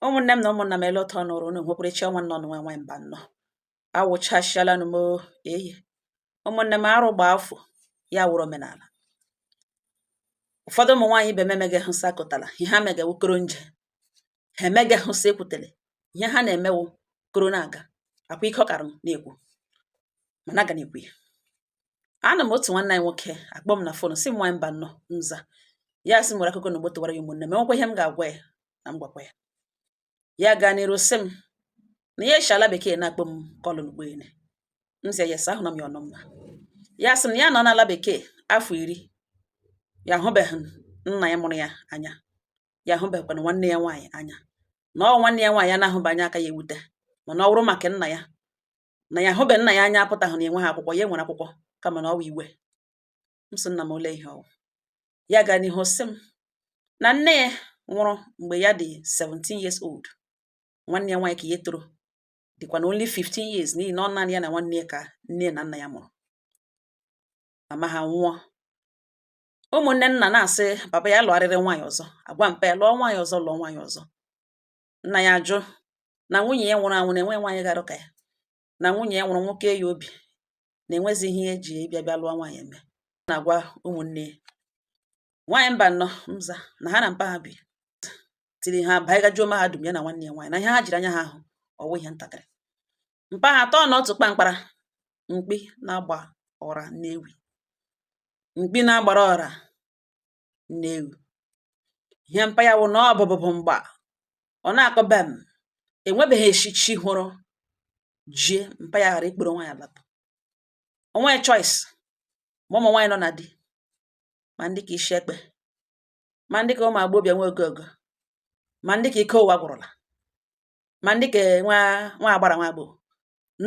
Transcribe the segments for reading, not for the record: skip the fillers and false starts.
Ụmụnne m na ụmụnna m, ele ụtọ nụrụ unu nwekwara ọnwa nnọ nwa nwa mba nnọọ awụchasịala m eyi. Ụmụnne m, arụ gba afọ ya wụrụ omenala. Ụfọdụ ụmụ nwaanyị ibe m emeghị hụ sakụtala ihe ha mega wukoro nje, ha emeghị hụ sị ekwutere ihe ha na-emewu koro na-aga akwa ike ọkara na-ekwu, mana aga na-ekwu ya. Ana m otu nwanne anyị nwoke akpọ m na phone, sị m, "Nwaanyị mba nnọọ," nza ya sị m nwere akụkọ na ogbo tụwara ya. Ụmụnne m, enwekwa ihe m ga-agwa ya na m gwakwa ya. Ya gaa n'iru sị m na ya eshi ala bekee na-akpọ m call n'ugboene. M sị ya, "Yes, ahụna m ya ọnụ mma." Ya sị m na ya nọ n'ala bekee afọ 10, ya ahụbeghị nna ya mụrụ ya anya, ya ahụbeghịkwana nwanne ya nwaanyị anya, na ọ nwanne ya nwaanyị ya na-ahụba anya aka ya ewute, mana ọ bụrụ maka nna ya na ya ahụbe nna ya anya apụtaghị na enweghị akwụkwọ ya nwere akwụkwọ, kama na ọ wụ iwe. M sị, "Nna m, ole ihe ọwụ?" Ya gaa n'ihu sị m na nne ya nwụrụ mgbe ya dị 17 years old, nwanne ya nwaanyị ka ya toro dịkwa na only 15 years, n'ihi na ọ naanị ya na nwanne ya ka nne na nna ya mụrụ. Mama ha nwụọ, ụmụnne nna na-asị papa ya lụgharịrị nwaanyị ọzọ, agwa mpa ya lụọ nwaanyị ọzọ, lụọ nwaanyị ọzọ. Nna ya ajụ na nwunye ya nwụrụ anwụ na-enwe nwaanyị gara ka ya na nwunye ya nwụrụ nwoke ya obi na-enwezi ihe eji ịbịa bịa lụọ nwaanyị eme. Na-agwa ụmụnne ya, "Nwaanyị mba nnọọ," nza na ha na mpa ha bi tiri ha banygajuo mahadum, ya na nwanne ya nwaanyị, na ihe ha jiri anya ha hụ ọwụ ihe ntakịrị. Mpa ha tọọ na otu kpamkpara mkpi na-agba ọra nnewi, mkpi na-agbara ọra nnewi. Ihe mpa ya wụ na ọ bụbụbụ mgba ọ na-akọ bem, enwebeghị eshichi hụrụ jie mpa ya ghara ikporo nwaanyị alapụ. Onwe choice ma ụmụ nwaanyị nọ na di, ma ndị ka isi ekpe, ma ndị ka ụmụ agbọbịa nwe ogogo, ma ndị ka ike ụwa gwụrụla, ma ndị ka nwa nwa agbara nwa agbọghọ.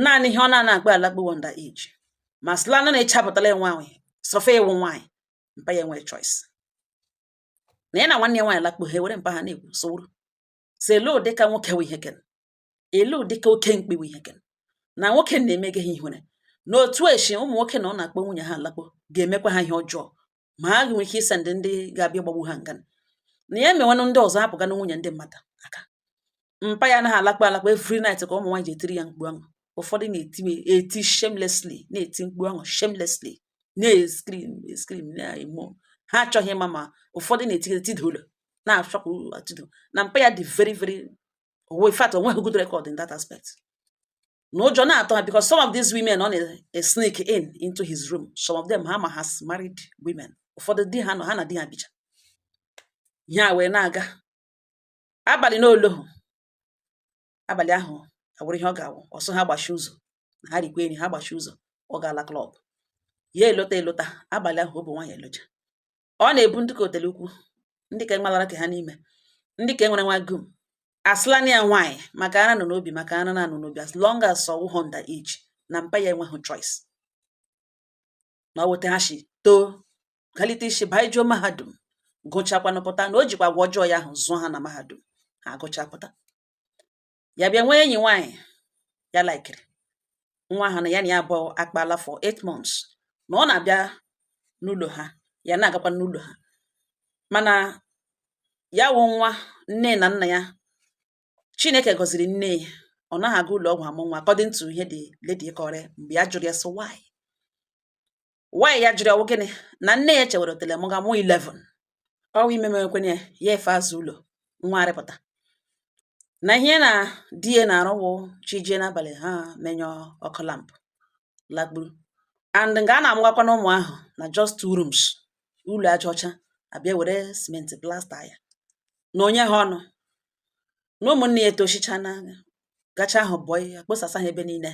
Naanị ihe ọ na-ana akpa alakpu under age, ma sịlanụ na ịchapụtala nwaanyị sọfa ịwụ nwaanyị. Mpa ya enwe choice na ya na nwanne ya nwaanyị lakpu, ha ewere mpa ha na-ekwu sowuru si elu ụdịka nwoke wụ ihe ken, elu ụdịka oke mkpi wụ ihe ken na nwoke na-emege ha ihere, na otu eshi ụmụ nwoke na ọ na-akpọ nwunye ha alakpo ga-emekwa ha ihe ọjọọ, ma ha nwere ike ise ndị ga-abịa gbagbu ha nga na ya emewenụ ndị ọzọ hapụganụ nwunye ndị mmadụ aka. Mpa ya anaghị alakpo alakpo. Every night ka ụmụ nwaanyị ji etiri ya mkpu ahụ. Ụfọdụ na-eti eti shamelessly, na-eti mkpu ahụ shamelessly, na-escream escream, na-emo ha achọghị ịma, ma ụfọdụ na-eti etida ụlọ na-achọkwa atido. Na mpa ya dị very very, in fact, onweghị good record in that aspect, na ụjọ na-atọ ha because some of these women ọ na-sneak in into his room, some of them ha ma has married women, ụfọdụ di ha nọ, ha na di ha bicha. Ihe a wee na-aga abalị n'olohụ abalị ahụ awụrụ ihe ọ ga-awụ ọsọ ha gbachi ụzọ na ha rikwa nri, ha gbachi ụzọ, ọ gaala club. Ya elota elota abalị ahụ, ọ bụ nwaanyị elocha, ọ na-ebu ndị ka otele ukwu, ndị ka malara ka ha n'ime, ndị ka enwere nwa gum asịla ya nwaanyị maka ara nọ n'obi, maka ara na-anọ n'obi, as long as ọwụghọ under age, na mpa ya enweghị choice na ọ weta ha shi too galite isi baa mahadum, gụchakwanụ pụta, na o jikwa agwa ọjọọ ya ahụ zụọ ha na mahadum. Ha agụcha pụta, ya bịa nwee enyi nwaanyị ya likeri nwa ahụ, na ya na ya abụọ akpala for 8 months, na ọ na-abịa n'ụlọ ha, ya na-agakwa n'ụlọ ha, mana ya wụ nwa nne na nna ya Chineke gọziri nne ya, ọ naghị aga ụlọ ọgwụ amụ nwa, according to ihe the lady kọrọ ya mgbe ya jụrụ ya sị why, why ya jụrụ ya wụ gịnị na nne ya chewere otele mụga mụ 11 ọwa ime mewekwenye ya, ya efe azụ ụlọ nwa arịpụta na ihe na di ya na-arụ wụ chi jie n'abalị, ha menyụọ ọkụ lamp lakpuru, and nga a na-amụgakwa na ụmụ ahụ na just two rooms, ụlọ aja ọcha, abịa were simenti plaster ya na onye ha ọnụ na ụmụnne ya etoshicha na gacha ahụ bọị kposasa ha ebe niile.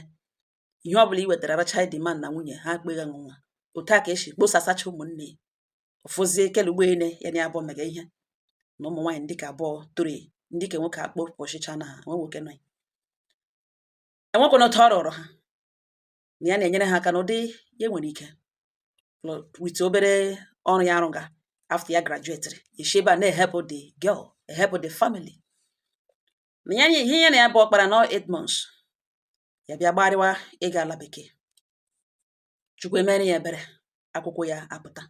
Ihe ọbụla i wetara racha the man na nwunye ha akpịghị nwa. Otu a ka esi kposasacha ụmụnne ya. Ụfụzie kelugbo ene ya na ya abụọ mega ihe na ụmụ nwaanyị ndị ka abụọ toro, ndị ka nwoke akpọ pọchicha na ha nwe nwoke nọ ya enwekwana otu ọ rụrụ ha na ya na-enyere ha aka n'ụdị ya nwere ike with obere ọrụ ya arụga after ya graduated, esi ebe a na-ehepụ the girl, ehepụ the family na ya. Ihe ya na ya bụ ọkpara nọ 8 months, ya bịa gbarịwa ịga ala bekee. Chukwu emere ya ebere, akwụkwọ ya apụta.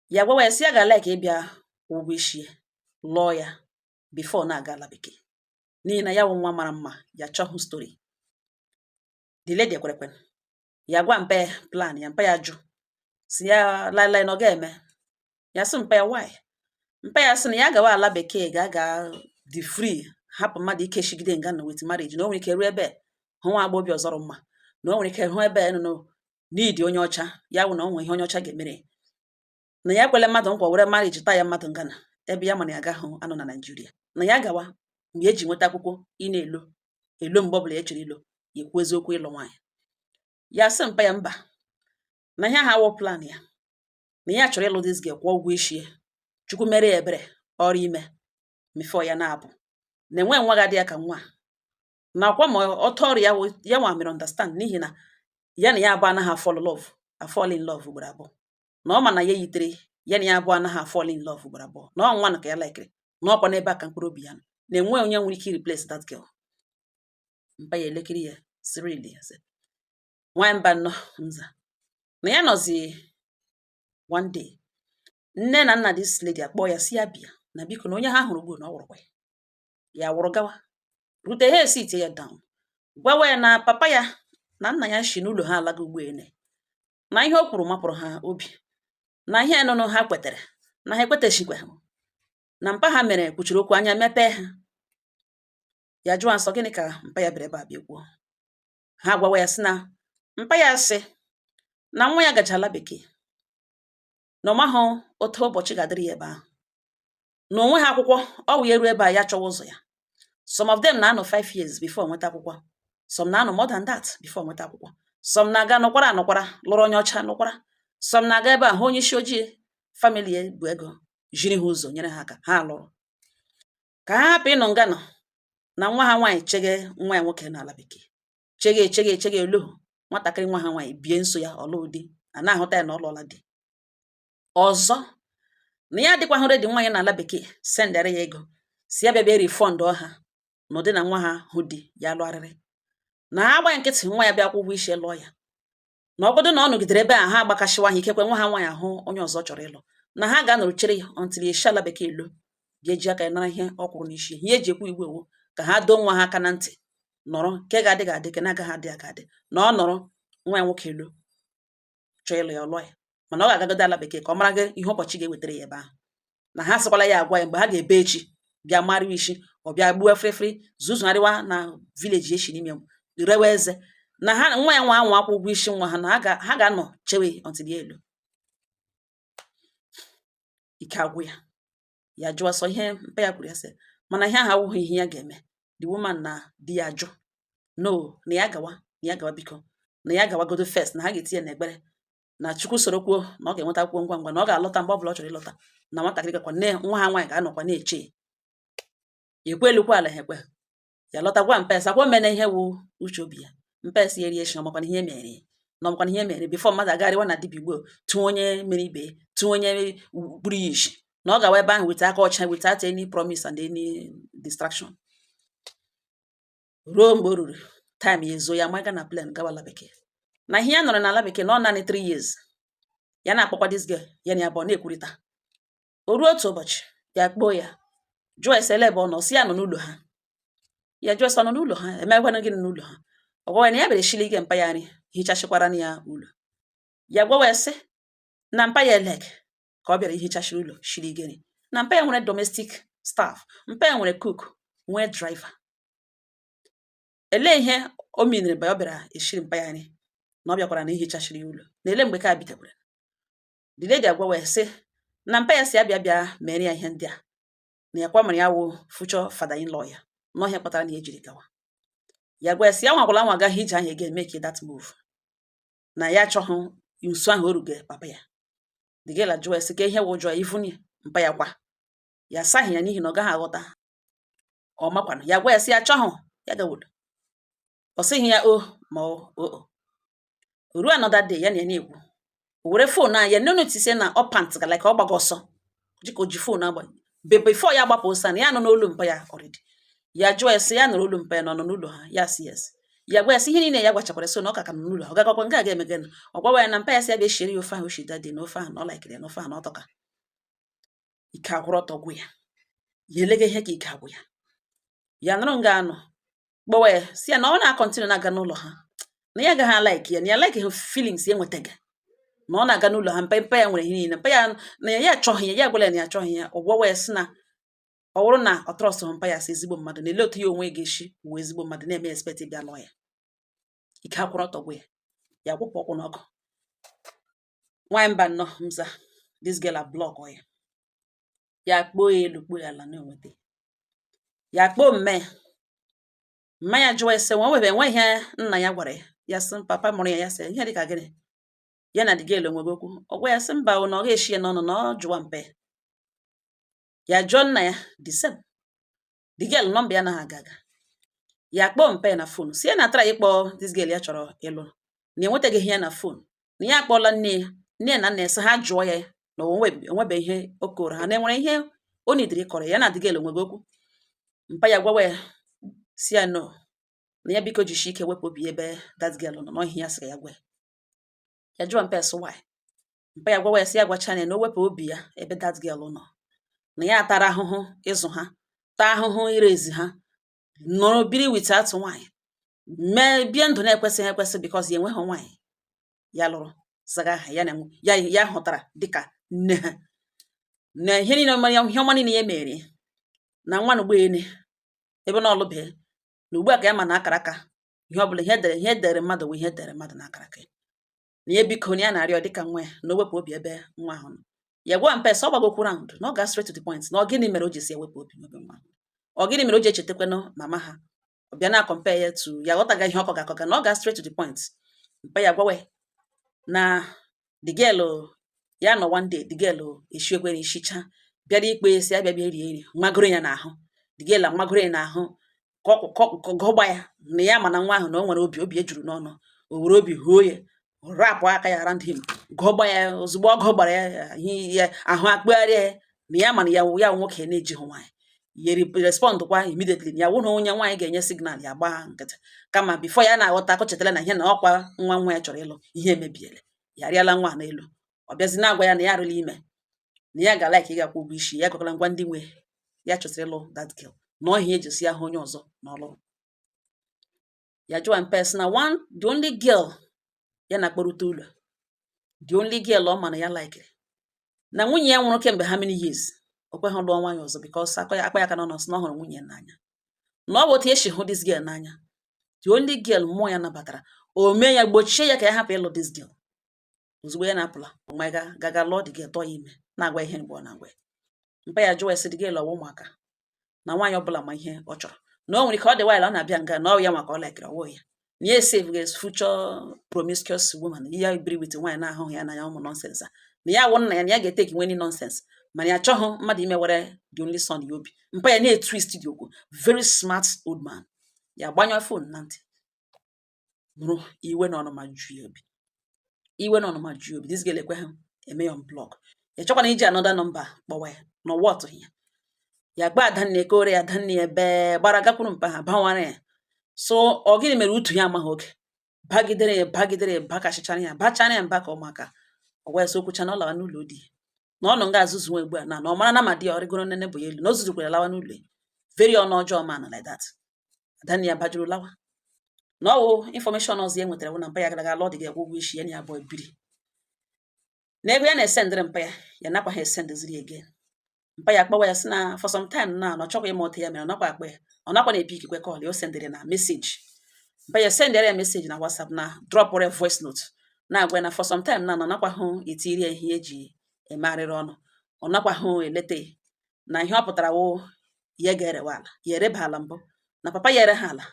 Ya gwawa ya sị ya ga like ịbịa ụgwọ isi ya lụọ ya before na-aga ala bekee. N'ihi na ya wụ nwa mara mma, ya chọghị story. The lady ekwerekwe. Ya gwa mpa ya plan ya, mpa ya jụ, si ya lailai na ọ ga-eme. Ya sị mpa ya why? Mpa ya sị na ya gawa ala bekee, ga-aga dị free, hapụ mmadụ ike shigide nga na with marriage, na o nwere ike ruo ebe hụ nwa agbọghọbịa ọzọrọ mma, na o nwere ike hụ ebe nọ n'idi onye ọcha ya wụ na o nwere ihe onye ọcha ga-emere, na ya ekwele mmadụ nkwa were marriage taa ya mmadụ ngana ebe ya mana ya agaghị anọ na Naịjirịa, na ya gawa mgbe eji nweta akwụkwọ ị na-elo elo mgbe ọbụla ya chọrọ ilo ya ekwu eziokwu ịlụ nwaanyị. Ya sị mpa ya mba, na ihe ahụ awụ plan ya, na ya chọrọ ịlụ this girl, kwụọ ụgwọ isi ya, Chukwu mere ya ebere ọrụ ime before ya na-apụ, na enwe nwa ga-adị ya ka nwa a. Na ọkwa ma ọtọ ọrụ ya ya nwa mere understand, n'ihi na ya na ya abụọ anaghị a-fall love, a-fall in love ugboro abụọ, na ọ ma na ya yitere ya na ya abụọ anaghị a-fall in love ugboro abụọ, na ọ nwa na ka ya likere, na ọkwa n'ebe a ka mkpụrụ obi ya nọ, na enwe onye nwere ike replace that girl. Mpa ya elekiri ya sirili ya sị nwanyị mba nnọọ nza na ya nọzi. One day, nne na nna this lady akpọ ya, si ya bịa na biko, na onye ha hụrụ ugbu na ọ wụrụkwa ya. Ya wụrụ gawa rute, ha esi tie ya down, gwawa ya na papa ya na nna ya si n'ụlọ ha alaga ugbu ene, na ihe o kwuru mapụrụ ha obi, na ihe nụnụ ha kwetere na ha ekwetechikwa, na mpa ha mere kwuchiri okwu anya mepee ha. Ya jụọ asọ gịnị ka mpa ya bịara ebe a bịa kwuo. Ha gwawa ya sị na mpa ya sị na nwa ya gaja ala bekee, na ọ mahụ otu ụbọchị ga-adịrị ya ebe ahụ, na onwe ha akwụkwọ ọ wụ ya ruo ebe a ya chọwa ụzọ ya. Some of them na-anọ 5 years before nweta akwụkwọ, some na-anọ more than that before nweta akwụkwọ, some na-aga nọkwara anọkwara lụrụ onye ọcha nọkwara, some na-aga ebe a hụ onye isi ojii family ya bụ ego jiri ha ụzọ nyere ha aka ha lụrụ, ka ha hapụ ịnọ nga nọ na nwa ha nwaanyị chege nwa ya nwoke n'ala bekee, chege echege echege elu nwatakịrị nwa ha nwaanyị bie nso ya ọlụ di a na-ahụta ya na ọ lụọla di ọzọ, na ya adịkwaghị ready nwa ya n'ala bekee sendịara ya ego, si ya bịa bịa refund ha n'ụdị na nwa ha hụ di ya lụgharịrị, na ha agba nkịtị nwa ya bịa kwụ ụgwọ isi lụọ ya, na ọgodo na ọ nọgidere ebe a ha agbakasịwa ha, ikekwe nwa ha nwaanyị ahụ onye ọzọ chọrọ ịlụ, na ha ga-anọrọ chere ya until ya esi ala bekee lo bịa ji aka ya nara ihe ọ kwụrụ n'isi. Ihe eji ekwu igwe ewu ka ha doo nwa ha aka na ntị nọrọ nke ga-adị ga-adị, nke na-agaghị adị aga adị, na ọ nọrọ nwa ya nwoke elo chọọ ịlụ ya ọ lụọ ya, mana ọ ga-agagodo ala bekee ka ọ mara gị ihe ụbọchị ga-ewetara ya ebe ahụ, na ha sịkwala ya agwa ya mgbe ha ga-ebe echi bịa marịwa isi ọ bịa gbuo frịfrị zuzugharịwa na village echi n'ime rewe eze, na ha nwa ya nwa anwa akwụ ụgwọ isi nwa ha, na ha ga-anọ chewe until ya elu. Ike agwụ ya, ya jụọ sọ ihe mpa ya kwuru, ya sị mana ihe ahụ awụghị ihe ya ga-eme. The woman na di ya ajụ no, na ya gawa, na ya gawa biko, na ya gawagodo first, na ha ga-etinye n'ekpere na Chukwu soro kwuo na ọ ga-enweta akwụkwọ ngwa ngwa, na ọ ga-alọta mgbe ọbụla ọ chọrọ ịlọta, na nwatakịrị gakwa nne nwa ha nwaanyị ga-anọkwa na-eche ya ekwe elukwa ala ha ekwe ya lọta gwa mpa ya sakwa mene ihe wụ uche obi ya. Mpa ya si ya rie shi ọmakwana ihe mere na ọmakwana ihe mere before mmadụ agarịwa na dibịa ugbo tụọ onye mere ibe tụọ onye gburu ya ishi, na ọ gawa ebe ahụ weta aka ọcha without any promise and any distraction. Ruo mgbe o ruru time ya ezo ya maga na plane gawa ala bekee, na ihe ya nọrọ n'ala bekee na ọ naanị 3 years, ya na-akpọkwa this girl, ya na ya abụọ na-ekwurịta. O ruo otu ụbọchị, ya kpọọ ya jụọ ese ele ebe ọ nọ, si ya nọ n'ụlọ ha. Ya jụọ ese ọ nọ n'ụlọ ha emekwanụ gịnị n'ụlọ ha? Ọ gwawa ya na ya bịara eshili ike mpa ya nri, hichasịkwara ya ụlọ. Ya gwawa ya sị na mpa ya elek ka ọ bịara ihichashiri ụlọ shiri gịnị, na mpa ya nwere domestic staff, mpa ya nwere cook, nwee driver. Elee ihe o miniri mgbe ọ bịara eshiri mpa ya nri, na ọ bịakwara na ihichashiri ya ụlọ, na ele mgbe ka bitekwara? The lady agwawa ya sị na mpa ya si abịa bịa mere ya ihe ndị a, na ya kwa mara ya wụ future father in law ya, na ọhịa kpatara na ya ejiri gawa. Ya gwa ya sị ya nwakwala nwa agaghị ije ahụ again, make that move, na ya achọghị nso ahụ o ruge papa ya. The girl ajụwa ya sị ka ihe wụ ụjọ ya even ya mpa ya kwa ya asaghị ya, n'ihi na ọ gaghị aghọta ọ makwanụ. Ya gwa ya sị ya achọghị ya gawodo, ọ sịghị ya o ma o o o ruo another day, ya na ya na-ekwu, o were phone a ya notice na ọ pant ga like ọ gbaga ọsọ dịka o ji phone agba be before ya agbapụ ọsọ, na ya nọ n'olu mpa ya already. Ya jụọ ya sị ya nụrụ olu mpa ya na ọ nọ n'ụlọ ha? Ya sị yes. Ya gwa ya sị ihe niile ya gwachakwara so na ọ ka ka nọ n'ụlọ ha, ọ gagakwa nga aga emege na ọ gwawa ya na mpa ya sị ya bịa shiere ya ofe ahụ o shi daddy, na ofe ahụ na ọ likere ya, na ofe ahụ na ọ tọka. Ike agwụrụ ọtọ gwụ ya, ya elega ihe ka ike agwụ ya. Ya nụrụ nga anọ kpọwa ya, si ya na ọ na-acontinue na-aga n'ụlọ ha, na ya agaghị alike ya, na ya like feelings ya enwetaghị na ọ na-aga n'ụlọ ha. Mpa mpa ya nwere ihe niile, mpa ya na ya achọghị ya. Ya gwara ya na ya achọghị ya. Ọ gwawa ya sị na ọ bụrụ na ọ trust mpa ya, sị ezigbo mmadụ na ele otu ya onwe ga-esi wụ ezigbo mmadụ na-eme expect bịa lụọ ya. Ike akwụrụ ọtọ gwa ya, ya kwụpụ ọkwụ n'ọkụ. Nwaanyị mba nnọọ mza, this girl a block ya. Ya kpoo ya elu, kpoo ya ala, na-enweta ya. Kpoo mme ya, mma ya jụọ ese nwa nwebe enwe ihe nna ya gwara ya. Ya sị papa mụrụ ya. Ya sị ihe dịka gịnị ya na the girl onwego okwu. Ọ gwa ya sị mba o, na ọ ga-eshi ya n'ọnụ, na ọ jụwa mpe ya. Jụọ nna ya the same, the girl number ya anaghị aga aga. Ya kpọọ mpe ya na phone, si ya na try ịkpọ this girl ya chọrọ ịlụ, na enwetaghị ya na phone, na ya akpọọla nne ya, nne ya na nna ya, sị ha jụọ ya na onwebe ihe o koro ha, na enwere ihe o nidiri ịkọrọ ya na the girl onwego okwu. Mpa ya gwawa ya si ya no, na ya biko jishi ike wepụ obi ebe that girl nọ n'ọhịa. Ya sịrị ya gwa ya. Ya jụọ mpa ya sị why. Mpa ya gwawa ya sị ya gwacha ya na o wepụ obi ya ebe that girl nọ, na ya tara ahụhụ ịzụ ha, taa ahụhụ irezi ha, nọrọ biri with atụ nwaanyị, mee bie ndụ na-ekwesịghị ekwesị, because ya enweghị nwaanyị ya lụrụ zaga aha ya na ya ya hụtara dịka nne ha, na ihe niile ọma, ihe ọma niile ya mere na nwa na ugboene ebe na ọlụbeghị, na ugbu a ka ya ma na akara aka ihe ọbụla ihe edere, ihe edere mmadụ bụ ihe edere mmadụ na akara aka ya. Na ya biko, na ya na-arịọ dịka nwa ya, na o wepụ obi ebe nwa ahụ nọ. Ya gwa mpe sị ọ gbagokwu round, na ọ ga straight to the point, na ọ gịnị mere o ji si ewepụ obi n'obe nwa ahụ, ọ gịnị mere o ji echetakwanụ mama ha, ọ bịa na compare ya to ya, ghọtaga ihe ọkọ ga-akọga, na ọ ga straight to the point. Mpa ya gwawa ya na the girl ya nọ one day, the girl eshiekwe ishicha bịara ikpe si abịa bịa rie nri, magoro ya n'ahụ. The girl amagoro ya n'ahụ gọgba ya, na ya ma na nwa ahụ na o nwere obi, obi ejuru n'ọnụ. O were obi huo ya, rapụ aka ya around him, gọgba ya. Ozugbo ọ gọgbara ya, ihe ya ahụ akpụgharịa ya, na ya ma na ya ya nwoke na-ejighị nwaanyị ya respond kwa immediately, na ya wụrụ onye nwaanyị ga-enye signal, ya gbaa nkịtị. Kama before ya na-aghọta, akọchetala na ihe na ọkwa nwa nwa ya chọrọ ịlụ, ihe emebiele, ya arịala nwa n'elu. Ọ bịazi na-agwa ya na ya arụla ime, na ya ga like ịgakwa ụgwọ isi ya, gwakwala ngwa ndị nwe ya chọsịrị ịlụ that girl, na ọhịa eji si ahụ onye ọzọ na ọlụrụ ya. Jụọ mpe sị na one, the only girl ya na-akpọrụta ụlọ, the only girl ọ ma na ya likere, na nwunye ya nwụrụ kemgbe how many years, o kweghị lụọ nwaanyị ọzọ, because akpa ya akpa ya aka n'ọnụ sị na ọ hụrụ nwunye ya n'anya, na ọ bụ otu esi hụ this girl n'anya, the only girl mmụọ ya nabatara. O mee ya gbochie ya ka ya hapụ ịlụ this girl. Ozugbo ya na-apụla onwe ga gaga lụọ the girl, tọọ ya ime, na-agwa ihe mgbe ọ na-agwa ya. Mpa ya jụọ ya sị the girl ọwa ụmụaka, na nwaanyị ọbụla ma ihe ọ chọrọ, na o nwere ike ọ dị while ọ na-abịa nga na ọ ya maka ọ likere ọwụ ya, na ya save his future promiscuous woman ya biri with nwaanyị na-ahụghị ya n'anya, ụmụ nonsense a, na ya wụ nna ya, na ya ga-eteki nweni nonsense, mana ya achọghị mmadụ imewere the only son ya obi. Mpa ya na-etwist dị okwu, very smart old man. Ya gbanyụọ phone na ntị, nụrụ iwe na ọnụma ju ya obi, iwe na ọnụma ju ya obi. This girl ekweghị eme ya unblock. Ya chọkwana iji another number kpọwa ya na ọwa ọtụghị ya. Ya gba adanne kore ya, adanne ya bee gbara gakwuru mpa ha bawara ya. So ọ gịnị mere utu ya amaghị oge bagidere ya, bagidere ya, bakasịchara ya, bachara ya mba ka ụmụaka. Ọ gwa ya sị okwucha na ọ lawa n'ụlọ di ya, na ọ nọ nga azụzụ nwa ugbu a, na ọ mara na ma di ya ọ rịgoro nene bụ ya elu, na o zuzukwara lawa n'ụlọ ya. Very ọnụ ọjọọ man like that. Adanne ya bajuru lawa. Na ọwụ information ọzọ ya nwetara bụ na mpa ya gara aga lụọ dị ga ụgwọ isi ya na ya abụọ biri, na ego ya na-esendịrị mpa ya, ya nakwa ha esendịziri again. Mpa ya akpọwa ya sị na for some time na ọ chọkwa ịma otu ya mere, ọ nakwa akpọ ya, ọ nakwa na-epick kwe call ya. O sendịrị na message, mpa ya sendịrị ya message na WhatsApp, na dropụrụ ya voice note, na-agwa ya na for some time na ọ nakwa hụ etiri ya ihe eji eme arịrị ọnụ, ọ nakwa hụ eleta ya, na ihe ọ pụtara wụ ya ga-erewa ala ya, ereba ala mbụ, na papa ya ere ha ala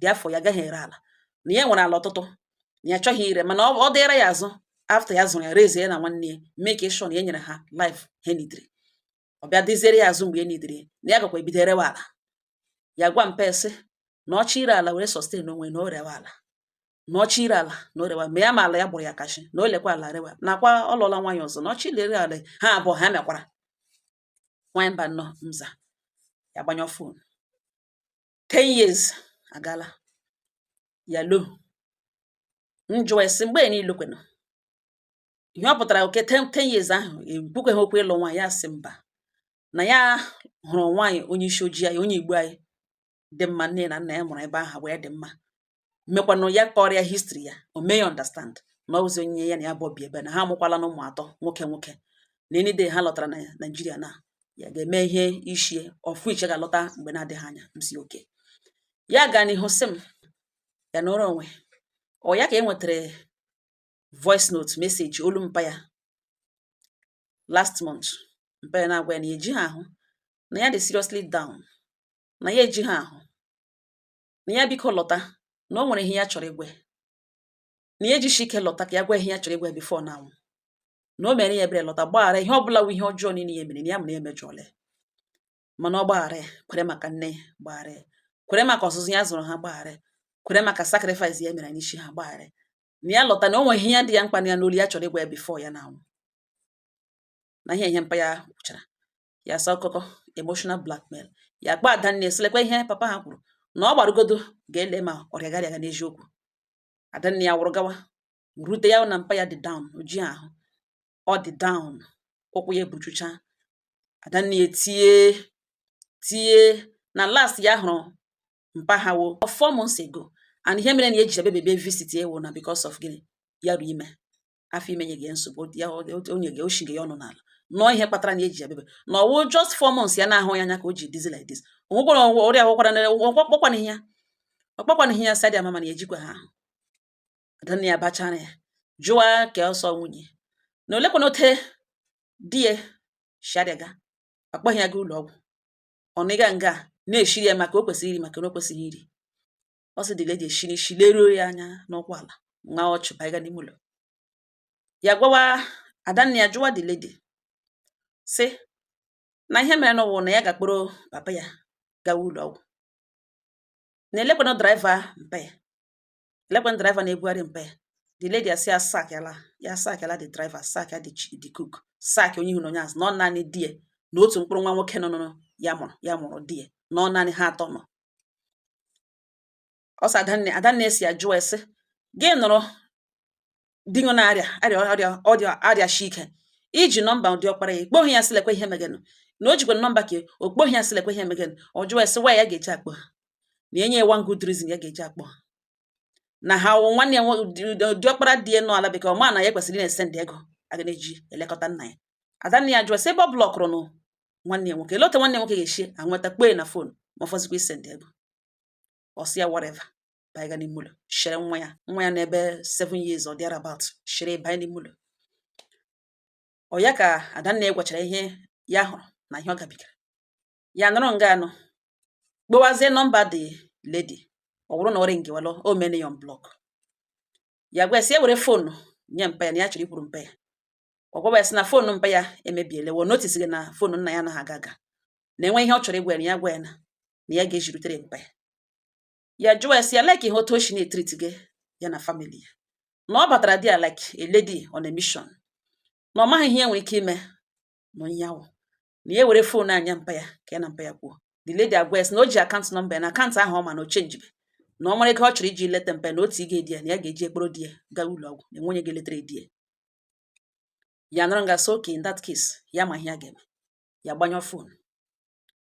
dị afọ, ya agaghị ere ala, na ya nwere ala ọtụtụ, na ya achọghị ire, mana ọ dịra ya azụ after ya zụrụ ya, raise ya na nwanne ya, mee ka ịshọ na ya nyere ha life ha nidiri, ọ bịa dịziere ya azụ mgbe e nidiri na ya gakwa ebido erewa ala. Ya gwa mpe sị na ọchọ ire ala were sustain onwe, na o rewa ala, na ọchọ ire ala na o rewa, ma ya ma ala ya gbụrụ ya kashi, na o lekwa ala rewa, nakwa ọ lụọla nwaanyị ọzọ, na ọchọ ilere ala ha abụọ ha mekwara nwaanyị mba nnọọ nza. Ya gbanyọ phone. 10 years agala. Ya lo njụwa esi mgbe niile kwenụ ihe ọ pụtara oke 10 years ahụ ekwukweghị okwu ịlụ nwaanyị. Ya sị mba, na ya hụrụ nwaanyị onye isi ojii anyị, onye Igbo anyị. Dị mma, nne na nna ya mụrụ ebe ahụ wee dị mma. Mekwanụ ya kọrọ ya history ya, o mee ya understand na ọ wụzi onye ya na ya bụ bi ebe na ha amụkwala na ụmụ atọ nwoke nwoke, na any day ha lọtara na Nigeria na ya ga-eme ihe ishie, of which ya ga-alọta mgbe na-adịghị anya. M si oke ya gaa n'ihu, sị m ya nọrọ onwe ọ ya ka e nwetara voice note message olu mpa ya last month. Mpa ya na-agwa ya na ya ejighị ahụ, na ya dị seriously down, na ya ejighị ahụ, na ya biko lọta, na o nwere ihe ya chọrọ igwe, na ya ejishi ike lọta ka ya gwa ihe ya chọrọ igwe before na anwụ, na o mere ya ebere, lọta gbaghara ihe ọbụla wụ ihe ọjọọ niile ya mere, na ya mere ya emejọọla ya, mana ọ gbaghara ya, kwere maka nne ya gbaghara ya, kwere maka ọzụzụ ya zụrụ ha gbaghara ya, kwere maka sacrifice ya mere n'isi ha gbaghara ya, na ya lọta, na o nwere ihe ya dị ya mkpa na ya n'olu ya chọrọ ịgwa ya before ya na anwụ. Na ihe ihe mpa ya kwuchara ya sa ọkụkọ emotional blackmail ya kpa. Adanne sịlekwa ihe papa ha kwuru na ọ gbarugodo ga-ele ma ọrịa gara aga n'eziokwu. Adanne ya wụrụ gawa rute ya na mpa ya dị down, o ji ahụ, ọ dị down, ụkwụ ya ebuchucha. Adanne ya tie tie na last ya hụrụ mpa ha wo 4 months ago, and ihe mere na ya eji ebe visit ewu na because of gịnị? Ya ru ime, afọ ime nye gị nsogbu ya, onye gị oshige ya ọnụ n'ala nọọ, ihe kpatara na eji abebe na ọwụ just 4 months ya na-ahụ ya anya ka o ji dizi like this. Onwekwara ọrịa nwekwara ọkpọkwana ihe ya, ọkpọkwana ihe ya sa dị ama, mana ejikwa ha ahụ. Adanne ya bachara ya jụwa ka ọsọ nwunye na olekwana ote di ya shariaga, akpọghị ya ga ụlọ ọgwụ, ọ nịga nga na-eshiri ya maka o kwesịrị iri, maka na o kwesịghị iri. Ọ sị the lady eshiri isi leruo ya anya n'ụkwụ ala nwa ọchị baiga n'ime ụlọ. Ya gwawa adanne ya, jụwa the lady sị na ihe mere n'ụwa na ya ga-akpọrọ papa ya gawa ụlọ ọgwụ, na elekwanụ driver mpa ya, elekwanụ driver na-ebugharị mpa ya. The lady asị ya sackala ya, sackala the driver, sack ya the cook, sack onye ihu na onye azụ, na ọ naanị di ya na otu mkpụrụ nwa nwoke nọ nọ ya mụrụ, ya mụrụ di ya, na ọ naanị ha atọ nọ. Ọ sị adanne, adanne si ya jụọ ya sị gị nụrụ di ṅụ na-arịa arịa ọrịa ọrịa arịashi ike, iji nọmba dị ọkpara ya kpọghị ya, sị lekwa ihe megenụ, na o jikwa nọmba ka o kpọghị ya, sị lekwa ihe megenụ. Ọ jụọ ya sị why ya ga-eji akpọ ha, na enye ya one good reason ya ga-eji akpọ ha, na ha wụ nwanne ya diọkpara di ya nọ ala bekee, ọma na ya kwesịrị ị na-esend ego a ga na-eji elekọta nna ya. Adanne ya jụọ sị ebe ọ blockụrụ nụ nwanne ya nwoke, ele otu nwanne ya nwoke ga-esi anweta kpee na phone ma ọ fọzikwa isend ego. Ọ sị ya whatever, banye n'ime ụlọ, shere nwa ya, nwa ya n'ebe 7 years or thereabout, shere banye n'ime ụlọ. Ọ ya ka adanne ya gwachara ihe ya hụrụ na ihe ọ gabigara. Ya nọrọ nga anọ kpọwazie nọmba the lady, ọ bụrụ na ọ ringwalụ, o mene ya unblock. Ya gwa ya sị ya were phone nye mpa ya, na ya chọrọ ikwuru mpa ya. Ọ gwawa ya sị na phone mpa ya emebiele, wo notice gị na phone nna ya anaghị aga aga, na enwe ihe ọ chọrọ ịgwa ya, na ya gwa ya na ya ga-ejirutere mpa ya. Ya jụọ ya sị ya like ihe otu o si na-etreat gị ya na family ya, na ọ batara there like a lady on a mission, na ọ maghị ihe ya nwere ike ime na onye ya wụ na ya were phone anya mpa ya ka ya na mpa ya kwuo. The lady agwa ya sị na o ji account number ya, na account ahụ ọ ma na o chenjibe, na ọ mara ego ọ chọrọ iji leta mpa ya, na otu ige di ya, na ya ga-eji ekporo di ya gaa ụlọ ọgwụ, na enwe onye ga-eletere di ya. Ya nọrọ nga sị okay, in that case ya ma ihe ya ga-eme. Ya gbanyụọ phone,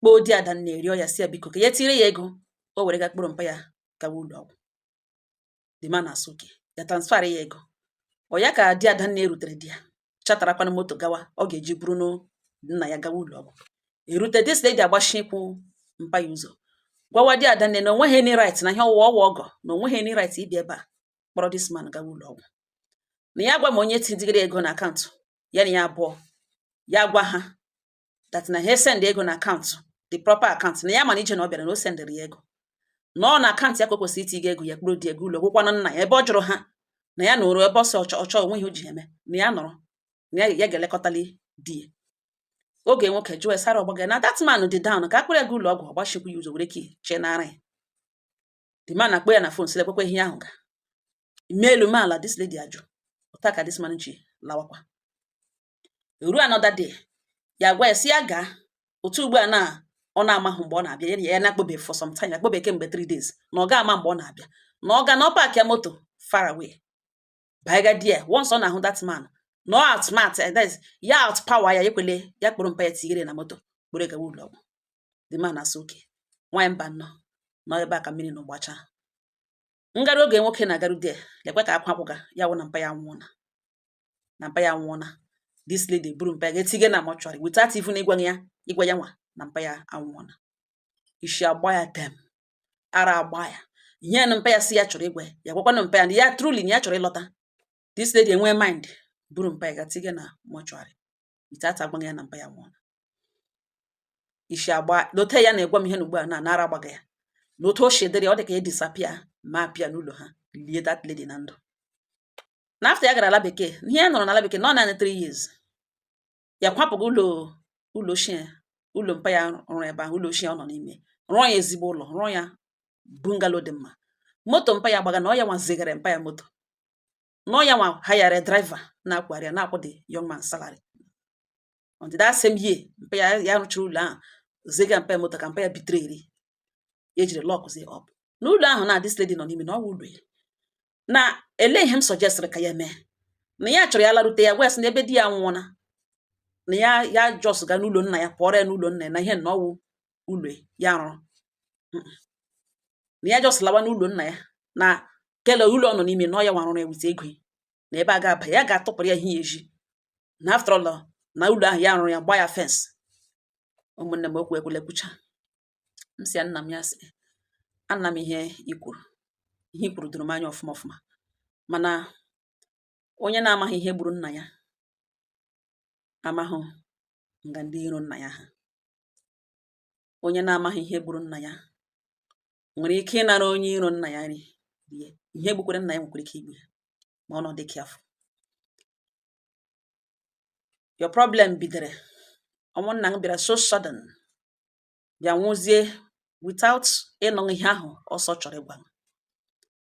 kpọọ di Adanne, rịọ ya sị ya biko ka ya tire ya ego o were ga kpọrọ mpa ya gawa ụlọ ọgwụ. The man asị okay, ya transfer ya ego. Ọ ya ka di Adanne rutere, di ya chatarakwanụ moto gawa ọ ga-eji buru nna ya gawa ụlọ ọgwụ. Erute, this lady agbashi ịkwụ mpa ya ụzọ, gwawa di Adanne na onweghị any right, na ihe ọwụwa ọwa ọgọ, na onweghị any right ịbịa ebe a kpọrọ this man gawa ụlọ ọgwụ, na ya gwa ma onye tidigere ego na account ya, na ya abụọ ya gwa ha that na ha send ego na account, the proper account, na ya mana ije na ọ bịara na o sendịrị ya ego, na ọ na account ya ka o kwesịrị itinye ego ya kpụrụ di ego ụlọ gwụkwana nna ya. Ebe ọ jụrụ ha na ya nọrọ ebe ọsọ ọchọ ọchọ onweghị o ji eme, na ya nọrọ na ya ya ga-elekọtali di ya. Oge nwoke jụọ ya sara ọgbaga na that man dị down ka akpụrụ ya ga ụlọ ọgwụ, ọgbachikwu ya ụzọ were key chee nara ya. The man na-akpọ ya na phone sị ekwekwe ihe ahụ ga mee elu mee ala. This lady ajụ ụta ka this man ji lawakwa. Ruo another day, ya gwa ya sị ya gaa otu ugbu a na ọ na-amahụ mgbe ọ na-abịa, ya na ya na-akpọbe for some time, akpọbe kemgbe 3 days, na ọ ga-ama mgbe ọ na-abịa, na ọ ga na ọ park ya moto far away baiga there. Once ọ na-ahụ that man na ọ outsmart, that is ya out power ya, ekwele ya kpọrọ mpa ya tinyere na moto kpọrọ gawa ụlọ ọgwụ. The man asị okay. Nwaanyị mba nnọọ. Nọ ebe a ka mmiri nọ gbachaa ngarụ. Oge nwoke na-agaru there, lekwe ka akwa akwụga ya wụ na mpa ya nwụọna, na mpa ya nwụọna. This lady buru mpa ya ga-etinye na mortuary without even ịgwa ya, ịgwa ya nwa na mpa ya anwụọna. Ishi agba ya dem, ara agba ya. Ihe na mpa ya si ya chọrọ ịgwa ya, ya gwakwanụ mpa ya na ya truly na ya chọrọ ịlọta. This lady enwee mind buru mpa ya ga tinye na mortuary without agwaghị ya na mpa ya nwụọna. Ishi agba n'ote ya na-egwa m ihe na ugbu a na nara agbaga ya na otu o si dịrị, ọ dị ka ya disappear ma apịa n'ụlọ ha lie that lady na ndụ. Na after ya gara ala bekee, ihe ya nọrọ n'ala bekee nọ naanị 3 years, ya kwapụghị ụlọ, ụlọ ochie, ụlọ mpa ya rụrụ ebe ahụ, ụlọ ochie ọ nọ n'ime, rụọ ya ezigbo ụlọ, rụọ ya bungalow dị mma. Moto mpa ya gbaga na ọ ya nwa zigara mpa ya moto, na ọ ya nwa hayara driver na-akwari ya, na-akwụ the young man salary. Until that same year mpa ya, ya rụchara ụlọ ahụ, ziga mpa ya moto ka mpa ya bitere eri ya ejiri lockzie up n'ụlọ ahụ na this lady nọ n'ime na ọ wụ ụlọ ya. Na ele ihe m suggestịrị ka ya mee na ya chọrọ ya larute, ya gwa ya sị na ebe di ya nwụọna, na ya ya just ga n'ụlọ nna ya, pụọrọ ya n'ụlọ nna ya, na ihe na ọwụ ụlọ ya rụrụ, na ya just lawa n'ụlọ nna ya, na kele ụlọ ọ nọ n'ime na ọ ya nwa rụrụ ya wite ego ya, na ebe a ga-aba ya ga-atụpụrụ ya ihe ya eji na after all na ụlọ ahụ ya rụrụ ya gba ya fence. Ụmụnne m, okwu ekwule kwucha. M sị ya, nna m, ya sị ana m ihe i kwuru, ihe i kwuru doro m anya ọfụma ọfụma, mana onye na-amaghị ihe gburu nna ya amahụ nga ndị iro nna ya ha. Onye na-amaghị ihe gburu nna ya nwere ike ịnara onye iro nna ya nri rie. Ihe gbukwere nna ya nwekwara ike igbu ya ma ọ nọ dị careful. Your problem bidere ọnwụ nna m bịara so sudden, bịa nwụzie without ịnụ ihe ahụ ọsọ chọrọ ịgwa m.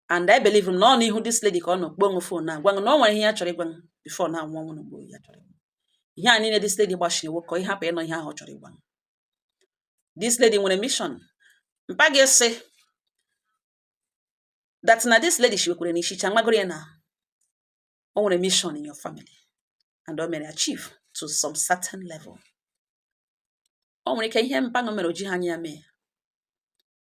And I believe m na ọ n'ihu this lady ka ọ nọ kpọọ onwe phone na gwa m na o nwere ihe ya chọrọ ịgwa m before na anwụ ọnwụ n'ugbo ya chọrọ ịgwa m. Ihe a niile this lady gbachiri nwoke ka ọ hapụ ịnụ ihe ahụ ọ chọrọ ịgwa m. This lady nwere mission. Mpa gị sị that na this lady shiwekwere n'ishicha magoro ya na o nwere mission in your family and o mere achieve to some certain level. O nwere ike ihe mpa mere o ji ha anya ya mee.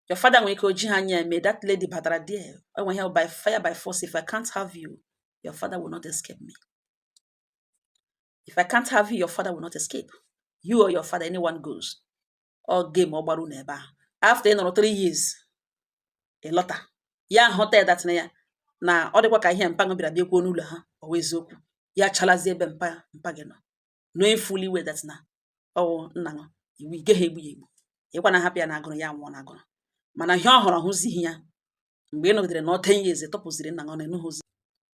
Your father nwere ike o ji ha anya ya mee. That lady batara there, o nwere ihe by fire by force. If I can't have you, your father will not escape me. If I can't have you, your father will not escape you or your father, anyone goes. Ọ game ọ gbara unu ebe ahụ. After ị nọrọ 3 years, ị lọta, ya hụta ya that na ya na ọ dịkwa ka ihe mpa bịara bịa kwuo n'ụlọ ha, ọ wụ eziokwu. Ya chalazie ebe mpa mpa gị nọ, knowing fully well that na ọwụ nna ṅụ iwu ị gaghị egbu ya egbu, ịkwa na hapụ ya na agụrụ ya nwụọ na agụrụ. Mana ihe ọ hụrụ hụzighị ya mgbe ị nọgidere na ọ 10 years tọpụziri nna gị, ọ na-enụghụzi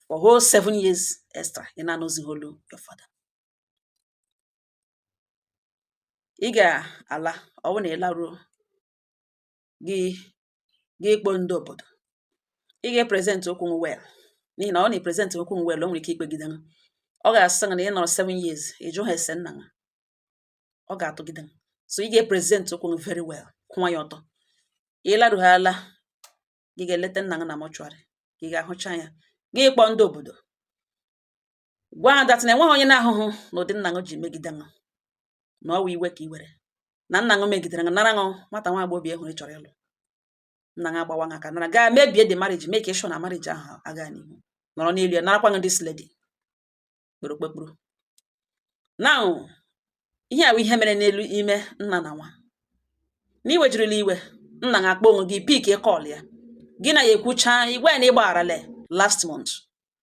for whole 7 years extra, ị na-anụzighị olu your father. Ị ga-ala, ọ bụrụ na ị laruo, gị gị kpọọ ndị obodo, ị ga-epresent okwu m well, n'ihi na ọ na-epresent okwu m well, o nwere ike ikpegide m. Ọ ga-asị gị na ị nọrọ 7 years ị jụ ha ese nna gị, ọ ga-atụgide m. So ị ga-epresent okwu m very well, kwụwa ya ọtọ. Ị larughala, gị ga-eleta nna gị na mortuary, gị ga-ahụcha ya, gị kpọọ ndị obodo, gwa ha that na enweghị onye na-ahụhụ na ụdị nna gị ji megide gị, na ọ wụ iwe ka i were na nna gị megidere gị, nara gị nwata nwa agbọghọbịa hụrụ ị chọrọ ịlụ. Nna gị agbawa gị aka nara gaa mebie the marriage, make sure na marriage ahụ aga n'ihu, nọrọ n'elu ya narakwa gị this lady kpere kpekpuru. Now, ihe a bụ ihe mere n'elu ime nna na nwa na iwejirila iwe nna gị akpọ onwe gị, pick call ya, gị na ya ekwucha, igwe ya na ịgbagharale. Last month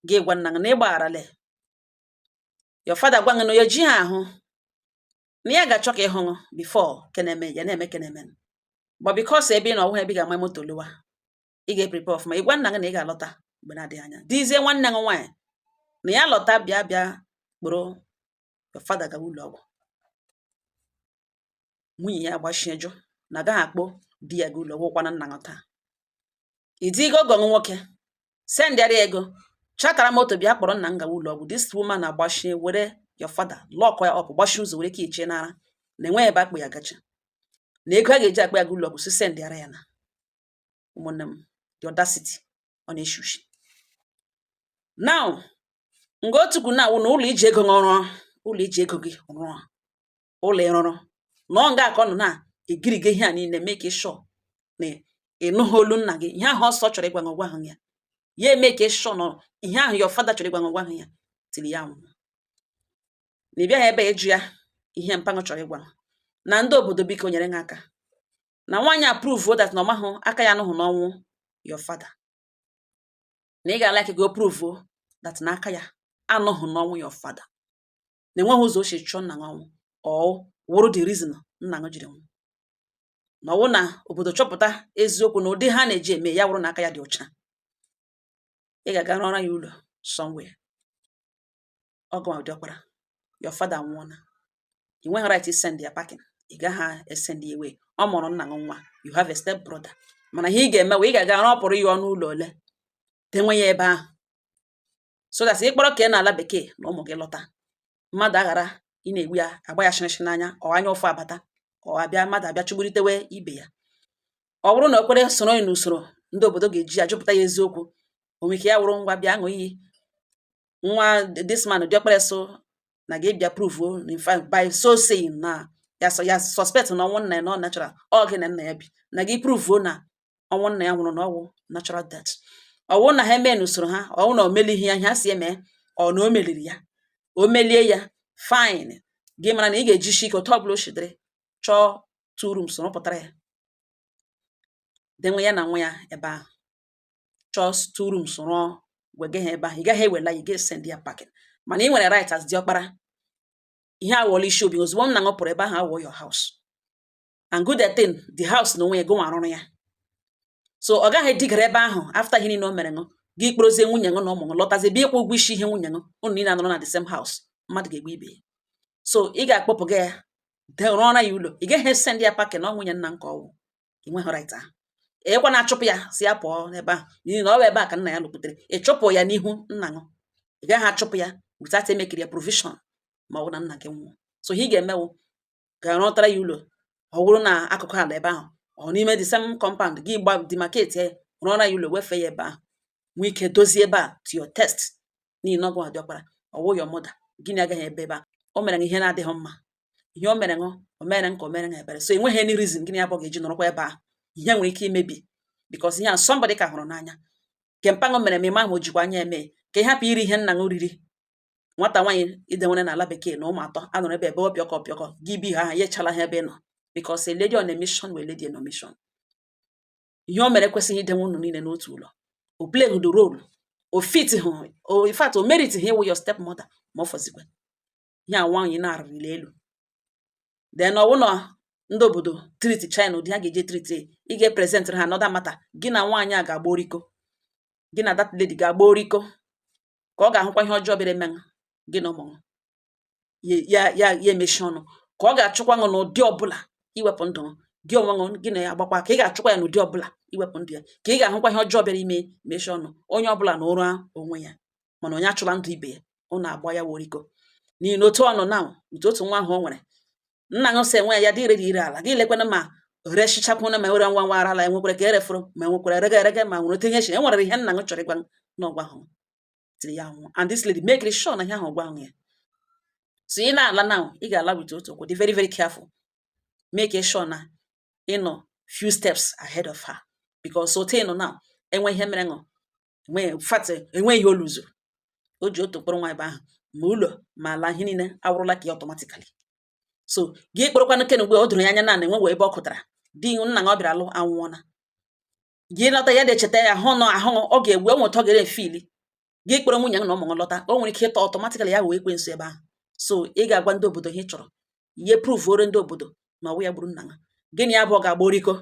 gị gwa nna gị na ịgbagharale. Your father gwa gị na ya ji ha ahụ, na ya ga-achọ ka ịhụ before keneme ya na-eme keneme, but because ebe ị nọ ọhụụ ebe ị ga-ama moto lụwa, ị ga-eprepare ọfụma. Ịgwa nna gị na ị ga-alọta mgbe na-adịghị anya. Dizie nwanne gị nwaanyị na ya lọta, bịa bịa kpụrụ your father gawa ụlọ ọgwụ. Nwunye ya agbachie jụ na agaghị akpọ di ya ga ụlọ ọgwụ kwana nna gị taa. Ịdịgo ọgọ gị nwoke sendịara ya ego, chatara moto bịa kpọrọ nna m gawa ụlọ ọgwụ. This woman agbachie were your father lock ya up, gbachie ụzọ, were ka ichie nara na enweghị ebe akpụ ya gacha, na ego a ga-eji akpa ya ga ụlọ ọgwụ si sendịara ya. Na ụmụnne m, the audacity ọ na-eshi ushi. Now, nga otu kwu na awụ na ụlọ iji ego gị rụọ, ụlọ iji ego gị rụọ, ụlọ ịrụrụ nọ nga ka ọ nọ na egirige ihe a niile, make sure na Ị nụghị olu nna gị. Ihe ahụ ọsọ chọrọ ịgwa gị, ọgwa ya, ya eme ka ịshọ nọ. Ihe ahụ your father chọrọ ịgwa gị, ọgwa ya tiri ya nwụọ. Na ị bịaghị ebe ịjụ ya ihe mpaghụ chọrọ ịgwa na ndị obodo. Biko nyere ha aka na nwaanyị a prove that na ọmahụ aka ya anụghị n'ọnwụ your father, na ị ga-like go prove that na aka ya anụghị n'ọnwụ your father, na enweghị ụzọ o si chụọ nna gị ọnwụ or wụrụ the reason nna gị jiri nwụ, na ọwụ na obodo chọpụta eziokwu na ụdị ha na-eji eme ya wụrụ na aka ya dị ọcha. Ị ga-aga rụọra ya ụlọ somewhere. Ọgụ diọkpara your father nwụọna, ị nweghị right send ya packing. Ị gaghị esend ya away. Ọ mụrụ nna gị nwa, you have a step brother, mana ihe ị ga-eme wee ị ga-aga rọpụrụ ya ọnụ ụlọ ole denwe ya ebe ahụ, so that ị kpọrọ ka ị na-ala bekee na ụmụ gị lọta, mmadụ aghara ị na-egbu ya, agba ya shịrịshị n'anya, ọ anya ụfụ abata, ọ abịa mmadụ abịa chụgburitewe ibe ya. Ọ bụrụ na o kwere soro ya n'usoro ndị obodo ga-eji ya jụpụta ya eziokwu, o nwere ike ya wụrụ ngwa bịa ṅụọ iyi nwa this man diọkpara, so na gị bịa prove in fact by so saying na ya ya suspect na ọnwụ nna ya na ọ natural, ọ gị na nna ya bi, na gị prove na ọnwụ nna ya nwụrụ na ọwụ natural death. Ọ wụ na ha eme n'usoro ha, ọ wụ na o melighị ya ihe ha si eme, ọ na o meliri ya, o melie ya, fine. Gị mara na ị ga-ejishi ike otu ọbụla o shidiri chọọ two rooms rụpụtara ya, denwe ya na nwa ya ebe ahụ. Chọọ two rooms rụọ, wege ha ebe ahụ. Ị gaghị ewela ya, ị ga-esend ya packing, mana ị nwere right as diọkpara. Ihe awọla isi obi ozugbo nna ṅụ pụrụ ebe ahụ awọ your house, and good thing, the house na onwe ya gụnwa arụrụ ya, so ọ gaghị edigara ebe ahụ. After ihe niile o mere ṅụ, gị kporozie nwunye ṅụ na ụmụ ṅụ lọtazie, bịa ịkwụ ụgwọ isi ihe nwunye ṅụ. Unu niile anọrọ na the same house, mmadụ ga-egbu ibe ya. So ị ga-akpọpụ gị ya, rụọra ya ụlọ. Ị gaghị send ya packing na ọ nwunye nna nke ọwụ. Ị nweghị right ahụ. Ịkwa na-achụpụ ya si ya pụọ n'ebe ahụ, n'ihi na ọ bụ ebe a ka nna ya lụpụtere. Ị chụpụ ya n'ihu nna ṅụ, ị gaghị achụpụ ya without emekiri ya provision ma ọ bụ na nna gị nwụọ. So ihe ị ga-emewu, ga-arụtara ya ụlọ, ọ bụrụ na akụkụ ala ebe ahụ, ọ n'ime the same compound gị, gba demarcate ya, rụọra ya ụlọ, wefee ya ebe ahụ, nwee ike dozie ebe a to your taste, n'ihi na ọgụ diọkpara ọwụ your mother. Gịnị agaghị ebe ebe a o mere ihe na-adịghị mma, ihe o mere ṅụ, o mere nka, o mere ṅa ebere. So enweghị any reason gịnị abụọ ga-eji nọrọkwa ebe ahụ. Ihe nwere ike imebi because ihe a somebody ka hụrụ n'anya nke mpaṅụ mere ma ịma ahụ o jikwa anya eme ka ị hapụ iri ihe nna ṅụ riri. Nwata nwaanyị idenwere n'ala bekee na ụmụ atọ anọrọ ebe ebe ọpịọkọ ọpịọkọ gị bi ha, ya echala ha ebe ị nọ, because a lady on a mission wee lady on a mission. Ihe o mere ekwesịghị idenwe unu niile n'otu ụlọ. O play the role o fit hụ o, in fact o merit ha ịwụ your step mother, ma ọ fọzikwa ihe a nwaanyị na-arịrịla elu. Then ọ wụ na ndị obodo treat China ụdị ha ga-eje treat, ị ga-epresent ha another matter. Gị na nwaanyị a ga-agba oriko, gị na that lady ga-agba oriko, ka ọ ga-ahụkwa ihe ọjọọ bịara eme gị na ụmụ ya, ya ya emechi ọnụ, ka ọ ga-achụkwa ṅụ n'ụdị ọbụla iwepụ ndụ gị onwe ṅụ. Gị na ya agbakwa ka ị ga-achụkwa ya n'ụdị ọbụla iwepụ ndụ ya, ka ị ga-ahụkwa ihe ọjọọ bịara ime, mechie ọnụ. Onye ọbụla na ụra onwe ya, mana onye achụla ndụ ibe ya. Ụnụ agba ya woriko, n'ihi na otu ọnụ now otu otu nwa ahụ o nwere nna ṅụ sị enwe ya dị ire ire ala gị lekwana ma reshichakwuna, ma nwere nwa nwa ara ala enwekwara ka erefuru, ma enwekwara erege erege, ma nwere otu ihe shi enwere ihe nna ṅụ chọrọ ịgwa na ọgwa ahụ tiri ya nwụọ. And this lady make sure na ihe ahụ ọgwa ahụ ya. So ị na-ala now, ị ga-ala with otu okwu, dị very very careful. Make sure na ị nọ few steps ahead of her, because otu ị nọ now, enwe ihe mere ṅụ enwe fact, enwe ihe oluzo o ji otu mkpụrụ nwa ebe ahụ, ma ụlọ ma ala, ihe niile awụrụla ka ya automatically. So gị kpọrọkwanụ ken ugbu a, o doro ya anya na enwe ebe ọ kụtara di nna ọ bịara lụ anwụọna. Gị lọta, ya na-echeta ya ahụ nọ ahụ, ọ ga-egbu enwe ụtọ gara efili. Gị kpọrọ nwunye na ụmụ lọta, o nwere ike ịtọ automatically ya wee ekwensu ebe ahụ. So ị ga-agwa ndị obodo ihe ị chọrọ, ihe prove ore ndị obodo na ọwụ ya gburu nna ha. Gịnị ya bụ ọ ga-agba oriko,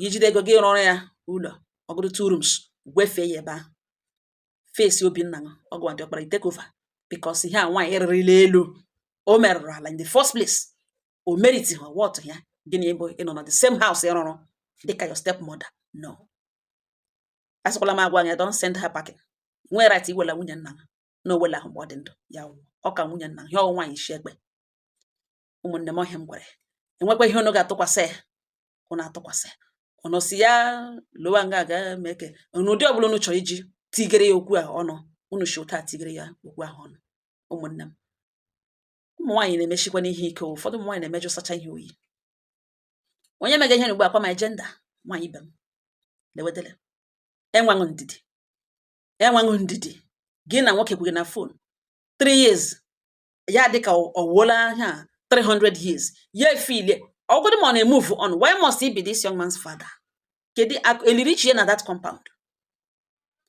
ijide ego gị rụọrọ ya ụlọ ọgụrụ two rooms, gwefee ya ebe ahụ, face obi nna ha ọgụ dị ọkpara take over, because ihe a nwaanyị rịrịla elu o merụrụ ala in the first place, o merit ha what ya. Gịnị bụ ịnọ na the same house ị rụrụ dịka your step mother? No, asịkwala m agwa ya, don't send her packing. Nwee right iwela nwunye nna ha na owela ahụ mgbe ọ dị ndụ ya wụ ọ ka nwunye nna ya, ọwụ nwaanyị isi ekpe. Ụmụnne m, ọhịa m gwara ya, enwekwa ihe unu ga-atụkwasị ya, unu atụkwasị unu si ya lowa nga ga mee ke n'ụdị ọbụla unu chọrọ iji tigere ya okwu a ọnụ, unu shi ụta tigere ya okwu ahụ ọnụ. Ụmụnne m, ụmụ nwaanyị na-emechikwa n'ihe ike. Ụfọdụ ụmụ nwaanyị na-emejụsacha ihe oyi. Onye mega ihe ugbu a kwa my gender, nwaanyị ibe m. Lewedele, enweghị ndidi, enweghị ndidi. Gị na nwoke kwughị na phone 3 years, ya dị ka ọ wuola ha 300 years. Ya efilie ọgụdụ ma ọ na-emove on. Why must he be this young man's father? Kedu eliri iche ya na that compound?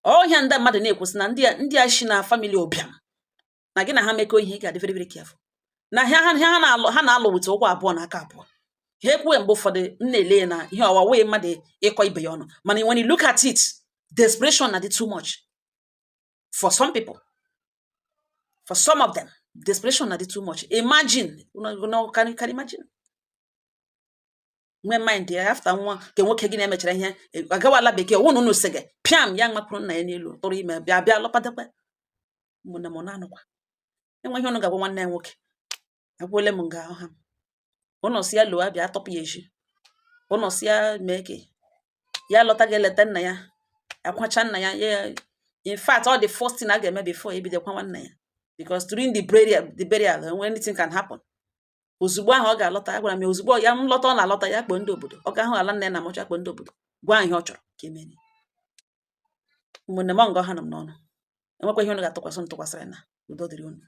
Ọhịa ndị mmadụ na-ekwusị na ndị a shi na family ụbịam na gị na ha mekọ ihe, ị ga-adị very very careful na ha na-alụ, ha na-alụ wute ụkwụ abụọ na aka abụọ. Ha ekwuwe mgbe ụfọdụ m na-ele ya na ihe ọwa wee mmadụ ịkọ ibe ya ọnụ, mana when you look at it, desperation na dị too much for some people, for some of them, desperation na dị too much. Imagine, can imagine nwee mind ya after nwa nke nwoke gị na-emechara ihe agawala bekee, wụ na unu sị gị pịam ya mapụrụ nna ya n'elu, tụrụ ime, bịa bịa lọpadakwa. Ụmụnne m, na-anụkwa enwe ihe unu ga-agwa nwanne ya nwoke. Agwụle m nga ha ụnụ si ya lụọ, bịa tọpụ ya echi. Ụnụ si ya mee ka ya lọta, ga-eleta nna ya, akwacha nna ya. Ya in fact, all the first thing a ga-eme before ebido kwa nwanne ya, because during the burial when anything can happen. Ozugbo ahụ ọ ga-alọta, agwara m ya, ozugbo ya m lọta, ọ na-alọta, ya kpọọ ndị obodo. Ọ ga-ahụ ala nna ya na amụcha, kpọọ ndị obodo, gwa ha ihe ọ chọrọ ka emere. Ụmụnne m, ọ nga ha nọ m n'ọnụ. Enwekwa ihe unu ga-atụkwasị m tụkwasịrị na udo dịrị unu.